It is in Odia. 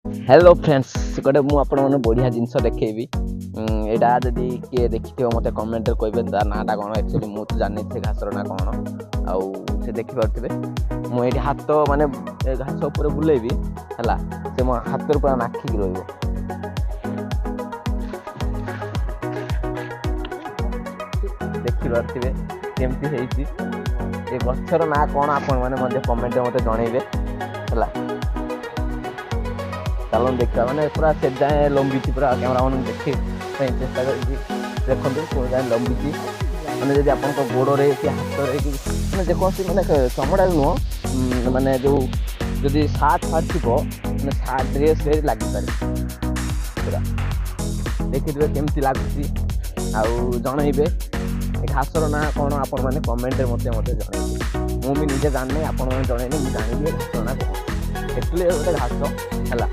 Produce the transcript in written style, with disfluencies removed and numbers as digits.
ହ୍ୟାଲୋ ଫ୍ରେଣ୍ଡସ୍, ଗୋଟେ ମୁଁ ଆପଣମାନଙ୍କୁ ବଢ଼ିଆ ଜିନିଷ ଦେଖେଇବି। ଏଇଟା ଯଦି କିଏ ଦେଖିଥିବ, ମୋତେ କମେଣ୍ଟରେ କହିବେ ତା ନାଁଟା କ'ଣ। ଆକ୍ଚୁଆଲି ମୁଁ ତ ଜାଣିନି ସେ ଘାସର ନାଁ କ'ଣ। ଆଉ ସେ ଦେଖିପାରୁଥିବେ, ମୁଁ ଏଇଠି ହାତ ମାନେ ଏ ଘାସ ଉପରେ ବୁଲେଇବି, ହେଲା, ସେ ମୋ ହାତରେ ପୁରା ମାଖିକି ରହିବ। ଦେଖିପାରୁଥିବେ କେମିତି ହେଇଛି। ଏ ଗଛର ନାଁ କ'ଣ, ଆପଣମାନେ ମଧ୍ୟ କମେଣ୍ଟରେ ମୋତେ ଜଣେଇବେ, ହେଲା। ଚାଲନ୍ତୁ ଦେଖିବା। ମାନେ ପୁରା ସେ ଯାଏଁ ଲମ୍ବିଛି ପୁରା। କ୍ୟାମେରାମାନଙ୍କୁ ଦେଖିବା ପାଇଁ ଚେଷ୍ଟା କରିଛି, ଦେଖନ୍ତୁ କୋଉ ଯାଏଁ ଲମ୍ବିଛି। ମାନେ ଯଦି ଆପଣଙ୍କ ଗୋଡ଼ରେ କି ହାତରେ କି ମାନେ ଯେକୌଣସି ମାନେ ଚମଡ଼ାରେ ନୁହଁ, ମାନେ ଯେଉଁ ଯଦି ସାର୍ଟ ଫାର୍ଟ ଥିବ, ମାନେ ସାର୍ଟ ଡ୍ରେସ୍ରେ ଲାଗିପାରେ ପୁରା। ଦେଖିଥିବେ କେମିତି ଲାଗୁଛି ଆଉ ଜଣେଇବେ ଏ ଘାସର ନାଁ କ'ଣ। ଆପଣମାନେ କମେଣ୍ଟରେ ମୋତେ ଜଣେଇବେ। ମୁଁ ବି ନିଜେ ଜାଣିନି, ଆପଣମାନେ ଜଣେଇଲେ ମୁଁ ଜାଣିବି ଏ ଘାସର ନାଁ କ'ଣ। ଆକ୍ଚୁଆଲି ଗୋଟେ ଘାସ ହେଲା।